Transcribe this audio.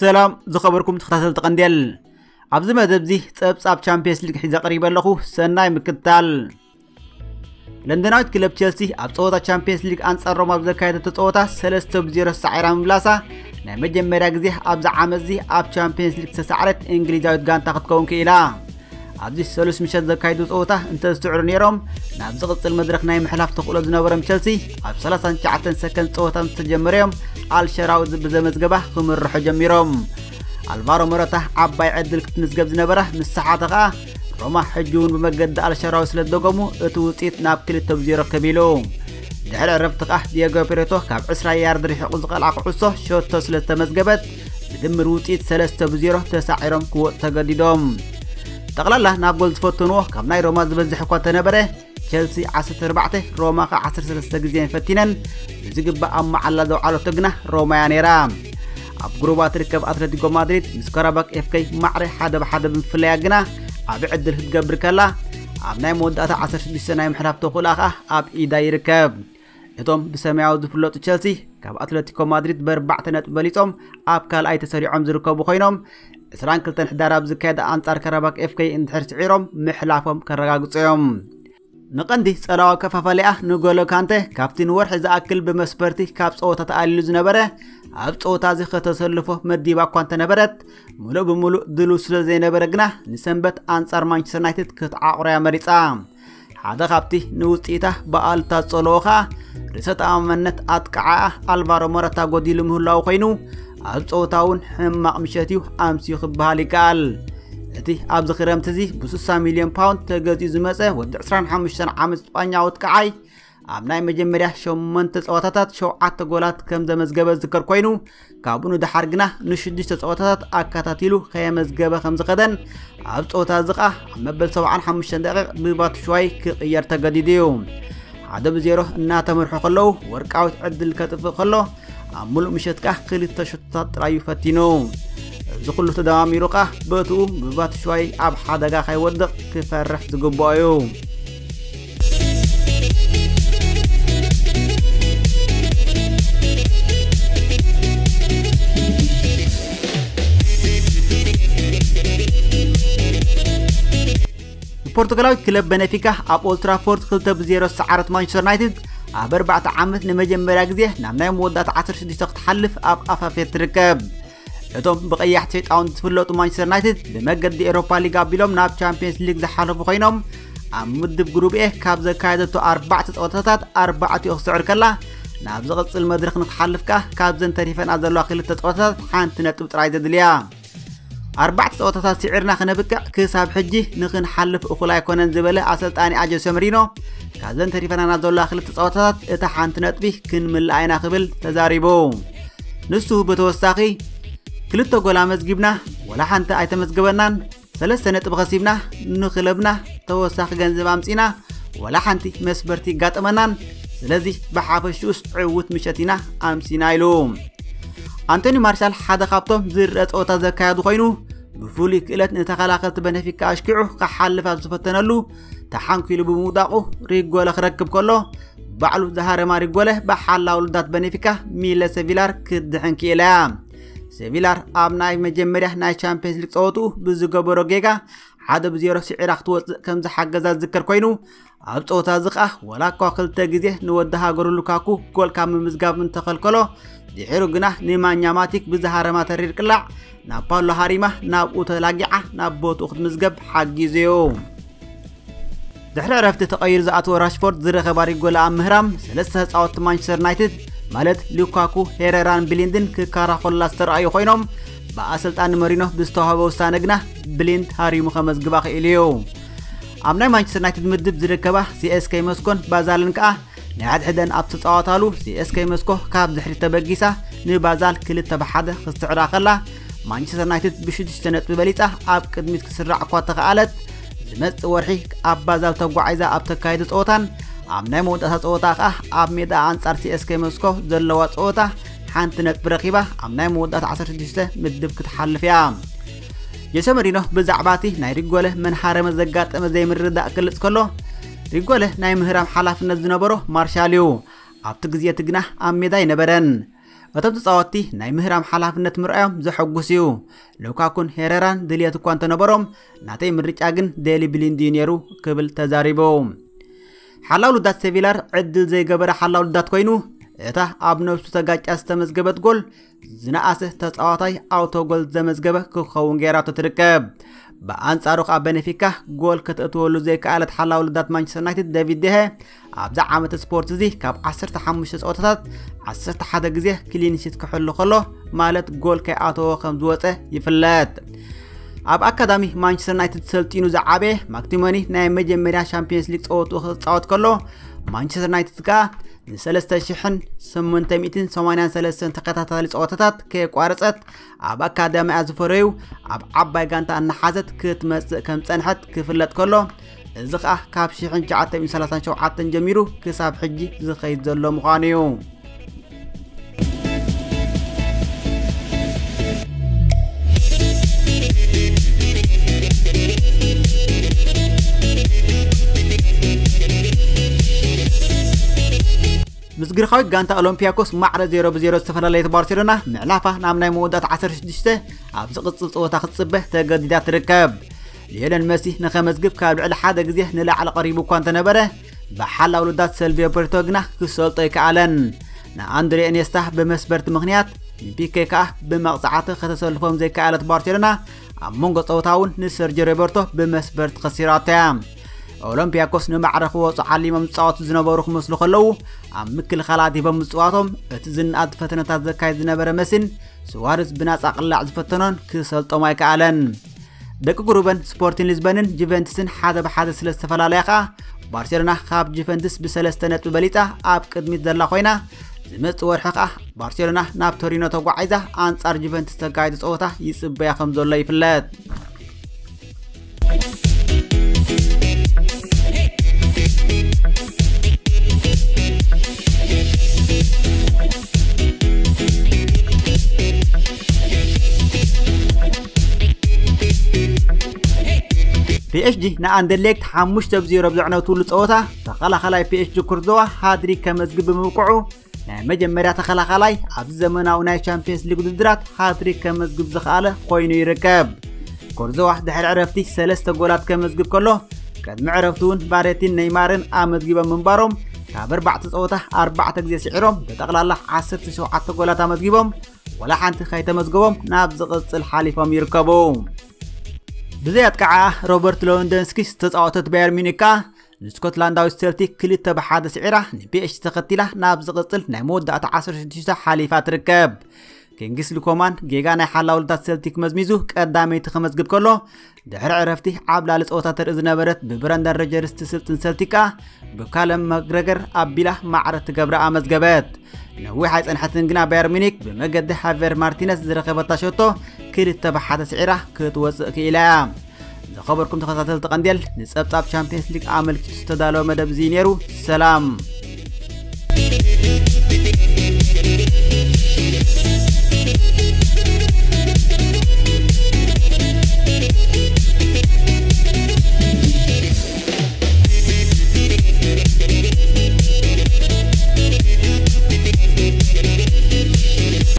ሰላም ዝኸበርኩም ተኸታተልቲ ቀንዴል፣ ኣብዚ መደብ እዚ ጸብጻብ ቻምፒየንስ ሊግ ሒዘ ቀሪበ ኣለኹ። ሰናይ ምክትታል። ለንደናዊት ክለብ ቸልሲ ኣብ ጸወታ ቻምፒየንስ ሊግ ኣንጻር ሮማ ኣብ ዘካየደቶ ጸወታ ሰለስተ ብ ዜሮ ተሳዒራ ምምላሳ ናይ መጀመርያ ግዜ ኣብዚ ዓመት እዚ ኣብ ቻምፒየንስ ሊግ ዝተሳዕረት እንግሊዛዊት ጋንታ ክትከውን ክኢላ። ኣብዚ ሰሉስ ምሸት ዘካይዱ ጸወታ እንተዝስዕሩ ነይሮም ናብ ዝቕጽል መድረኽ ናይ ምሕላፍ ተኽእሎ ዝነበሮም ቸልሲ ኣብ ሰላሳን ትሽዓተን ሰከንድ ጸወታ ምስ ተጀመረ እዮም ኣልሸራዊ ብዘመዝገባ ክምርሑ ጀሚሮም። ኣልቫሮ ሞረታ ዓባይ ዕድል ክትምዝገብ ዝነበራ ምስ ሰሓተ ከኣ ሮማ ሕጂ እውን ብመገዲ ኣልሸራዊ ስለ ዝደገሙ እቲ ውጽኢት ናብ ክልተ ብ ዜሮ ከቢሉ። ድሕሪ ዕረፍቲ ከኣ ዲየጎ ፔሬቶ ካብ ዕስራ ያርድ ርሒቑ ዝቐልዓ ኩዕሶ ሸቶ ስለ ዝተመዝገበት ብድምር ውጽኢት ሰለስተ ብ ዜሮ ተሳዒሮም ክወጽኡ ተገዲዶም። ጠቕላላ ናብ ጎል ዝፈተንዎ ካብ ናይ ሮማ ዝበዝሕ እኳ እንተነበረ ቸልሲ ዓሰርተ ኣርባዕተ ሮማ ከኣ ዓሰርተ ሰለስተ ግዜ ፈቲነን ብዝግባእ ኣብ መዓላ ዘውዓለቶ ግና ሮማ እያ ነይራ። ኣብ ግሩባ ትርከብ ኣትለቲኮ ማድሪድ ምስ ካራባክ ኤፍኬ ማዕረ ሓደ ብሓደ ብምፍለያ ግና ዓቢ ዕድል ክትገብር ከላ ኣብ ናይ መወዳእታ ዓሰርተ ሽዱሽተ ናይ ምሕላፍ ተኽእሎኣ ከኣ ኣብ ኢዳ ይርከብ። እቶም ብሰማያዊ ዝፍለጡ ቸልሲ ካብ ኣትለቲኮ ማድሪድ በርባዕተ ነጥቢ በሊጾም ኣብ ካልኣይ ተሰሪዖም ዝርከቡ ኮይኖም ዕስራን ክልተን ሕዳር ኣብ ዝካየድ ኣንጻር ካራባክ ኤፍኬ እንድሕር ስዒሮም ምሕላፎም ከረጋግጹ እዮም። ንቐንዲ ጸላዊ ኣከፋፋሊኣ ንጎሎ ካንተ ካብቲ ንወርሒ ዝኣክል ብመስፈርቲ ካብ ጸወታ ተኣሊሉ ዝነበረ ኣብ ጸወታ እዚ ከተሰልፎ መዲባ እኳ እንተነበረት ምሉእ ብምሉእ ድሉው ስለ ዘይነበረ ግና ንሰንበት ኣንጻር ማንቸስተር ዩናይትድ ክትዓቑረያ መሪጻ። ሓደ ካብቲ ንውጽኢታ ብኣሉታ ዝጸለዎ ኸኣ ርእሰ ተኣማመነት ኣጥቃዓኣ ኣልቫሮ ሞረታ ጎዲሉ ምህላዉ ኮይኑ ኣብ ጸወታ እውን ሕማቕ ምሸት እዩ ኣምስዩ ክበሃል ይከኣል። እቲ ኣብዚ ክረምቲ እዚ ብ60 ሚልዮን ፓውንድ ተገዚኡ ዝመጸ ወዲ ዕስራን ሓሙሽተን ዓመት ስጳኛዊ ኣጥቃዓይ ኣብ ናይ መጀመርያ ሸሞንተ ጸወታታት ሸውዓተ ጎላት ከም ዘመዝገበ ዝዝከር ኮይኑ ካብኡ ንደሓር ግና ንሽዱሽተ ጸወታታት ኣከታቲሉ ከየመዝገበ ከም ዝኸደን ኣብ ጸወታ እዚ ኸኣ ኣብ መበል ሰብዓን ሓሙሽተን ደቂቕ ብባትሽዋይ ክቕየር ተገዲዱ እዩ። ሓደ ብ ዜሮ እናተመርሑ ከለዉ ወርቃዊት ዕድል ከጥፍእ ከሎ ኣብ ምሉእ ምሸት ከኣ ክልተ ሸቶታት ጥራይ እዩ ፈቲኑ። እዚ ኩሉ ተደማሚሩ ከኣ በትኡ ብባትሽዋይ ኣብ ሓደጋ ከይወድቕ ክፈርሕ ዝግብኦ እዩ። ፖርቱጋላዊት ክለብ በነፊካ ኣብ ኦልትራፎርድ ክልተ ብ ዜሮ ዝሰዓረት ማንቸስተር ዩናይትድ ኣብ ኣርባዕተ ዓመት ንመጀመርያ ግዜ ናብ ናይ መወዳእታ ዓሰርተ ሽዱሽተ ክትሓልፍ ኣብ ኣፋፌት ትርከብ። እቶም ብቐያሕቲ ሸይጣውንቲ ዝፍለጡ ማንቸስተር ዩናይትድ ብመገዲ ኤሮፓ ሊግ ኣቢሎም ናብ ቻምፒየንስ ሊግ ዝሓለፉ ኮይኖም ኣብ ምድብ ግሩብ ኤ ካብ ዘካየደቶ ኣርባዕተ ጸወታታት ኣርባዕቲኡ ክስዕር ከላ ናብ ዝቕጽል መድረኽ ንክሓልፍ ከኣ ካብዘን ተሪፈና ዘለዋ ክልተ ጸወታታት ሓንቲ ነጥብ ጥራይ ዘድልያ። ኣርባዕተ ጸወታታት ስዒርና ክነብቅዕ ክሳብ ሕጂ ንክንሓልፍ እኹል ኣይኮነን ዝበለ ኣሰልጣኒ ኣጀ ሰምሪኖ ካብዘን ተሪፈናና ዘለዋ ክልተ ጸወታታት እታ ሓንቲ ነጥቢ ክንምልኣ ኢና ክብል ተዛሪቡ። ንሱ ብተወሳኺ ክልተ ጎል ኣመዝጊብና ወላ ሓንቲ ኣይተመዝገበናን፣ ሰለስተ ነጥቢ ከሲብና ንክለብና ተወሳኺ ገንዘብ ኣምጺና ወላ ሓንቲ መስበርቲ ይጋጠመናን፣ ስለዚ ብሓፈሽኡስ ዕውት ምሸት ኢና ኣምሲና ኢሉ። ኣንቶኒ ማርሻል ሓደ ካብቶም ዝርአ ጸወታ ዘካየዱ ኮይኑ ብፍሉይ ክእለት ንተኸላኸልቲ በነፊካ ኣሽኪዑ ክሓልፍ ኣብ ዝፈተነሉ ተሓንኪሉ ብምውዳቑ ሪጎለ ክረክብ ከሎ ባዕሉ ዝሃረማ ሪጎለ ብሓላው ልዳት በነፊካ ሚለ ሰቪላር ክትድሕን ክኢላ እያ። ሰቪላር ኣብ ናይ መጀመርያ ናይ ቻምፒየንስ ሊግ ጸወትኡ ብዝገበሮ ጌጋ ሓደ ብ ዜሮ ስዒራ ክትወጽእ ከም ዝሓገዛ ዝዝከር ኮይኑ ኣብ ጸወታ እዚ ኸኣ ወላ እኳ ክልተ ግዜ ንወዲ ሃገሩ ሉካኩ ጎል ካብ ምምዝጋብ እንተኸልከሎ ድሒሩ ግና ንማኛ ማቲክ ብዝሃረማ ተሪር ቅላዕ ናብ ፓሎ ሃሪማ ናብኡ ተላጊዓ ናብ ቦትኡ ክትምዝገብ ሓጊዙ እዩ። ድሕሪ ዕረፍቲ ተቐይሩ ዝኣተወ ራሽፎርድ ዝረኸባ ሪጎላ ኣብ ምህራም ሰለስተ ተጻወትቲ ማንቸስተር ዩናይትድ ማለት ሉካኩ፣ ሄረራን ብሊንድን ክከራኸሉላ ዝተረኣዩ ኮይኖም ብኣሰልጣኒ መሪኖ ብዝተዋህበ ውሳነ ግና ብሊንድ ሃሪሙ ከመዝግባ ክኢሉ እዩ። ኣብ ናይ ማንቸስተር ዩናይትድ ምድብ ዝርከባ ሲኤስኬ ሞስኮን ባዛልን ከኣ ናይ ሕድሕደን ኣብ ተጻዋታሉ ሲኤስኬ ሞስኮ ካብ ድሕሪት ተበጊሳ ንባዛል ክልተ ብሓደ ክትስዕራ ከላ ማንቸስተር ዩናይትድ ብሽዱሽተ ነጥቢ በሊጻ ኣብ ቅድሚት ክስራዕ እኳ ተኸኣለት ዝመጽእ ወርሒ ኣብ ባዛል ተጓዒዛ ኣብ ተካየዱ ጸወታን ኣብ ናይ መወዳእታ ጸወታ ከኣ ኣብ ሜዳ ኣንጻር ሲኤስኬ ሞስኮ ዘለዋ ጸወታ ሓንቲ ነጥቢ ረኺባ ኣብ ናይ መወዳእታ ዓሰርተ ሽዱሽተ ምድብ ክትሓልፍ እያ። ጆሰ መሪኖ ብዛዕባ እቲ ናይ ሪጎለ መንሃረመ ዘጋጠመ ዘይምርድዳእ ክገልጽ ከሎ ሪጎለ ናይ ምህራም ሓላፍነት ዝነበሮ ማርሻል እዩ። ኣብቲ ግዜ እቲ ግና ኣብ ሜዳ ኣይነበረን። እቶም ተጻወትቲ ናይ ምህራም ሓላፍነት ምርኣዮም ዘሐጉስ እዩ። ሉካኩን ሄረራን ድልየት እኳ እንተነበሮም፣ ናተይ ምርጫ ግን ዴሊ ብሊንድ እዩ ነይሩ ክብል ተዛሪቡ። ሓላው ልዳት ሴቪላር ዕድል ዘይገበረ ሓላው ልዳት ኮይኑ፣ እታ ኣብ ነብሱ ተጋጫ ዝተመዝገበት ጎል ዝነኣሰ ተጻዋታይ ኣውቶ ጎል ዘመዝገበ ክኸውን ገይራቶ ትርከብ። ብኣንጻሩ ከኣ በነፊካ ጎል ከተእትወሉ ዘይከኣለት ሓላው ልዳት ማንቸስተር ዩናይትድ ዴቪድ ደሄ ኣብዚ ዓመት ስፖርት እዚ ካብ ዓሰርተ ሓሙሽተ ጸወታታት ዓሰርተ ሓደ ግዜ ክሊንሺት ክሕሉ ከሎ፣ ማለት ጎል ከይኣተወ ከም ዝወጸ ይፍለጥ። ኣብ ኣካዳሚ ማንቸስተር ዩናይትድ ሰልጢኑ ዝዓበየ ማክቲሞኒ ናይ መጀመርያ ሻምፒየንስ ሊግ ጸወትኡ ክጻወት ከሎ፣ ማንቸስተር ዩናይትድ ከኣ ን ሰለስተ ሽሕን ስምንተ ሚእትን ሰማንያን ሰለስተን ተኸታታሊ ጸወታታት ከየቋረጸት ኣብ ኣካዳሚኣ ዝፈረዩ ኣብ ዓባይ ጋንታ እናሓዘት ክትመጽእ ከም ጸንሐት ክፍለጥ ከሎ፣ እዚ ኸኣ ካብ ሽሕን ትሽዓተ ሚእትን ሰላሳን ሸውዓተን ጀሚሩ ክሳብ ሕጂ ዝኸይድ ዘሎ ምዃኑ እዩ። ምስ ግሪኻዊት ጋንታ ኦሎምፒያኮስ ማዕረ ዜሮ ብዜሮ ዝተፈላለየት ባርሴሎና፣ ምዕላፋ ናብ ናይ መወዳእታ ዓሰርተ ሽዱሽተ ኣብ ዝቕጽል ጸወታ ክትጽበ ተገዲዳ ትርከብ። ሊዮነል መሲ ንኸመዝግብ ካብ ልዕሊ ሓደ ግዜ ንላዕሊ ቀሪቡ እኳ እንተነበረ፣ ብሓላው ልዳት ሰልቪዮ ፖርቶ ግና ክሰልጦ ኣይከኣለን። ንኣንድሬ ኢኔስታ ብመስበርቲ ምኽንያት፣ ንፒኬ ከኣ ብመቕጻዕቲ ከተሰልፎም ዘይከኣለት ባርሴሎና፣ ኣብ መንጎ ጸወታ እውን ንሰርጂ ሮበርቶ ብመስበርቲ ከሲራቶ እያ። ኦሎምፒያኮስ ንማዕረ ክወጹ ዓሊሞም ዝጻወቱ ዝነበሩ ክመስሉ ከለዉ፣ ኣብ ምክልኻል ኣቲቦም ምጽዋቶም፣ እቲ ዝነኣድ ፈተነታት ዘካይድ ዝነበረ መሲን፣ ስዋርዝ ብናጻ ቅላዕ ዝፈተኖን ክሰልጦም ኣይከኣለን። ደቂ ግሩበን ስፖርቲን ሊዝበንን ጁቨንትስን ሓደ ብሓደ ስለ ዝተፈላለያ ከኣ፣ ባርሴሎና ካብ ጁቨንትስ ብሰለስተ ነጥቢ በሊጻ ኣብ ቅድሚት ዘላ ኮይና፣ ዝመጽእ ወርሒ ከኣ ባርሴሎና ናብ ቶሪኖ ተጓዒዛ ኣንጻር ጁቨንትስ ተካይዶ ጸወታ ይጽበያ ከም ዘሎ ይፍለጥ። ፒኤስጂ ንኣንደርሌክት ሓሙሽተ ብ ዜሮ ኣብ ዘዕነትሉ ጸወታ፣ ተኸላኻላይ ፒኤስጂ ኩርዞዋ ሃድሪክ ከመዝግብ ብምብቅዑ፣ ናይ መጀመርያ ተኸላኻላይ ኣብዚ ዘመናዊ ናይ ቻምፒየንስ ሊግ ውድድራት ሃትሪክ ከመዝግብ ዝኸኣለ ኮይኑ ይርከብ። ኩርዞዋ ድሕሪ ዕረፍቲ ሰለስተ ጎላት ከመዝግብ ከሎ፣ ቅድሚ ዕረፍቲ እውን ባሬቲን ኔይማርን ኣመዝጊቦም ምንባሮም፣ ካብ ኣርባዕተ ጸወታ ኣርባዕተ ግዜ ስዒሮም ብጠቕላላ ዓሰርተ ሸውዓተ ጎላት ኣመዝጊቦም፣ ወላ ሓንቲ ከይተመዝገቦም ናብ ዝቕጽል ሓሊፎም ይርከቡ። ብዘይ ኣጥቃዓ ሮበርት ሌዋንዶውስኪ ዝተጻወተት ባየር ሚኒክ ከኣ ንስኮትላንዳዊት ሴልቲክ ክልተ ብሓደ ስዒራ ንፒኤስጂ ተኸቲላ ናብ ዝቕጽል ናይ መወዳእታ ዓሰርተ ሽዱሽተ ሓሊፋ ትርከብ። ኪንግስሊ ኮማን ጌጋ ናይ ሓላውልታት ሴልቲክ መዝሚዙ ቀዳመይቲ ከመዝግብ ከሎ፣ ድሕሪ ዕረፍቲ ዓብላሊ ጸወታ ተርኢ ዝነበረት ብብረንዳን ሮጀርስ ትስልጥን ሴልቲክ ከኣ ብካለም ማግረገር ኣቢላ ማዕረ ትገብራ ኣመዝገበት። ነዊሕ ኣይጸንሐትን ግና ባየር ሚኒክ ብመገዲ ሃቬር ማርቲነስ ዝረኸበታ ሸቶ ክልተ ብሓደ ስዒራ ክትወጽእ ክኢላ እያ። ዝኸበርኩም ተኸታተልቲ ቀንዴል፣ ንጸብጻብ ቻምፒየንስ ሊግ ኣመልኪቱ ዝተዳለወ መደብ እዚ ነይሩ። ሰላም።